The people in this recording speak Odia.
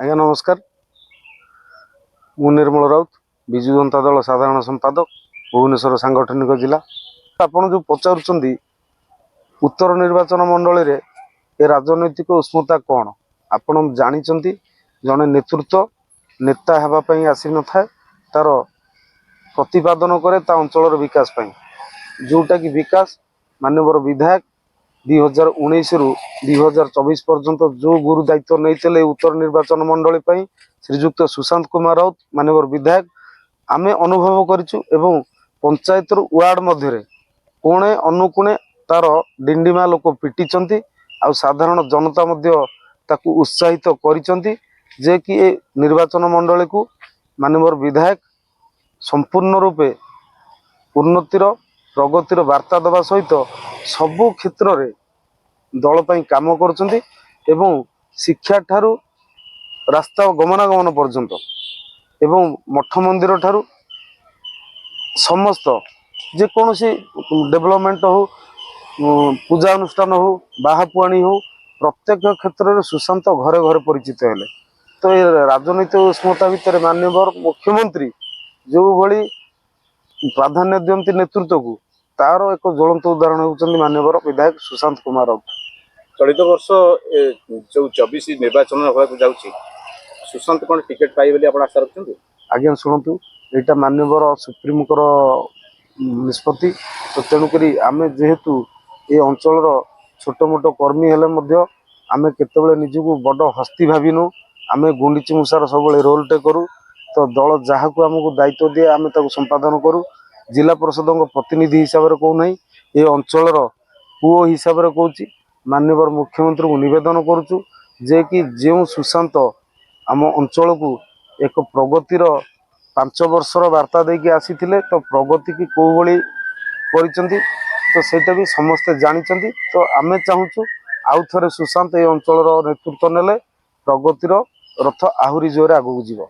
ଆଜ୍ଞା ନମସ୍କାର। ମୁଁ ନିର୍ମଳ ରାଉତ, ବିଜୁ ଜନତା ଦଳ ସାଧାରଣ ସମ୍ପାଦକ, ଭୁବନେଶ୍ୱର ସାଙ୍ଗଠନିକ ଜିଲ୍ଲା। ଆପଣ ଯେଉଁ ପଚାରୁଛନ୍ତି ଉତ୍ତର ନିର୍ବାଚନ ମଣ୍ଡଳୀରେ ଏ ରାଜନୈତିକ ଉଷ୍ମତା କ'ଣ, ଆପଣ ଜାଣିଛନ୍ତି ଜଣେ ନେତୃତ୍ୱ ନେତା ହେବା ପାଇଁ ଆସିନଥାଏ, ତାର ପ୍ରତିପାଦନ କରେ ତା ଅଞ୍ଚଳର ବିକାଶ ପାଇଁ, ଯେଉଁଟାକି ବିକାଶ ମାନ୍ୟବର ବିଧାୟକ 2019ରୁ 2024 ପର୍ଯ୍ୟନ୍ତ ଯେଉଁ ଗୁରୁ ଦାୟିତ୍ୱ ନେଇଥିଲେ ଉତ୍ତର ନିର୍ବାଚନ ମଣ୍ଡଳୀ ପାଇଁ ଶ୍ରୀଯୁକ୍ତ ସୁଶାନ୍ତ କୁମାର ରାଉତ ମାନ୍ୟବର ବିଧାୟକ, ଆମେ ଅନୁଭବ କରିଛୁ ଏବଂ ପଞ୍ଚାୟତରୁ ୱାର୍ଡ ମଧ୍ୟରେ କୋଣେ ଅନୁକୋଣେ ତାର ଡିଣ୍ଡିମା ଲୋକ ପିଟିଛନ୍ତି ଆଉ ସାଧାରଣ ଜନତା ମଧ୍ୟ ତାକୁ ଉତ୍ସାହିତ କରିଛନ୍ତି ଯେ କି ଏ ନିର୍ବାଚନ ମଣ୍ଡଳୀକୁ ମାନ୍ୟବର ବିଧାୟକ ସମ୍ପୂର୍ଣ୍ଣ ରୂପେ ଉନ୍ନତିର ପ୍ରଗତିର ବାର୍ତ୍ତା ଦେବା ସହିତ ସବୁ କ୍ଷେତ୍ରରେ ଦଳ ପାଇଁ କାମ କରୁଛନ୍ତି ଏବଂ ଶିକ୍ଷା ଠାରୁ ରାସ୍ତା ଗମନାଗମନ ପର୍ଯ୍ୟନ୍ତ ଏବଂ ମଠ ମନ୍ଦିର ଠାରୁ ସମସ୍ତ ଯେକୌଣସି ଡେଭଲପମେଣ୍ଟ ହଉ, ପୂଜା ଅନୁଷ୍ଠାନ ହଉ, ବାହାପୁଆଣି ହଉ, ପ୍ରତ୍ୟେକ କ୍ଷେତ୍ରରେ ସୁଶାନ୍ତ ଘରେ ଘରେ ପରିଚିତ ହେଲେ। ତ ଏ ରାଜନୈତିକ ଉଷ୍ମତା ଭିତରେ ମାନ୍ୟବର ମୁଖ୍ୟମନ୍ତ୍ରୀ ଯେଉଁଭଳି ପ୍ରାଧାନ୍ୟ ଦିଅନ୍ତି ନେତୃତ୍ୱକୁ, ତାର ଏକ ଜ୍ୱଳନ୍ତ ଉଦାହରଣ ହେଉଛନ୍ତି ମାନ୍ୟବର ବିଧାୟକ ସୁଶାନ୍ତ କୁମାର ରାଉତ। ଚଳିତ ବର୍ଷ ଯୋଉ 24 ନିର୍ବାଚନ ହେବାକୁ ଯାଉଛି, ସୁଶାନ୍ତ କ'ଣ ଟିକେଟ ପାଇବେ ବୋଲି ଆପଣ ଆଶା ରଖୁଛନ୍ତି? ଆଜ୍ଞା ଶୁଣନ୍ତୁ, ଏଇଟା ମାନ୍ୟବର ସୁପ୍ରିମଙ୍କର ନିଷ୍ପତ୍ତି। ତ ତେଣୁକରି ଆମେ ଯେହେତୁ ଏ ଅଞ୍ଚଳର ଛୋଟ ମୋଟ କର୍ମୀ ହେଲେ ମଧ୍ୟ ଆମେ କେତେବେଳେ ନିଜକୁ ବଡ଼ ହସ୍ତି ଭାବିନୁ। ଆମେ ଗୁଣ୍ଡିଚି ମୂଷାର ସବୁବେଳେ ରୋଲଟେ କରୁ। ତ ଦଳ ଯାହାକୁ ଆମକୁ ଦାୟିତ୍ୱ ଦିଏ ଆମେ ତାକୁ ସମ୍ପାଦନ କରୁ। ଜିଲ୍ଲା ପରିଷଦଙ୍କ ପ୍ରତିନିଧି ହିସାବରେ କହୁନାହିଁ, ଏ ଅଞ୍ଚଳର ପୁଅ ହିସାବରେ କହୁଛି। ମାନ୍ୟବର ମୁଖ୍ୟମନ୍ତ୍ରୀଙ୍କୁ ନିବେଦନ କରୁଛୁ ଯେ କି ଯେଉଁ ସୁଶାନ୍ତ ଆମ ଅଞ୍ଚଳକୁ ଏକ ପ୍ରଗତିର 5 ବର୍ଷର ବାର୍ତ୍ତା ଦେଇକି ଆସିଥିଲେ, ତ ପ୍ରଗତିକି କେଉଁଭଳି କରିଛନ୍ତି ତ ସେଇଟା ବି ସମସ୍ତେ ଜାଣିଛନ୍ତି। ତ ଆମେ ଚାହୁଁଛୁ ଆଉ ଥରେ ସୁଶାନ୍ତ ଏ ଅଞ୍ଚଳର ନେତୃତ୍ୱ ନେଲେ ପ୍ରଗତିର ରଥ ଆହୁରି ଜୋରରେ ଆଗକୁ ଯିବ।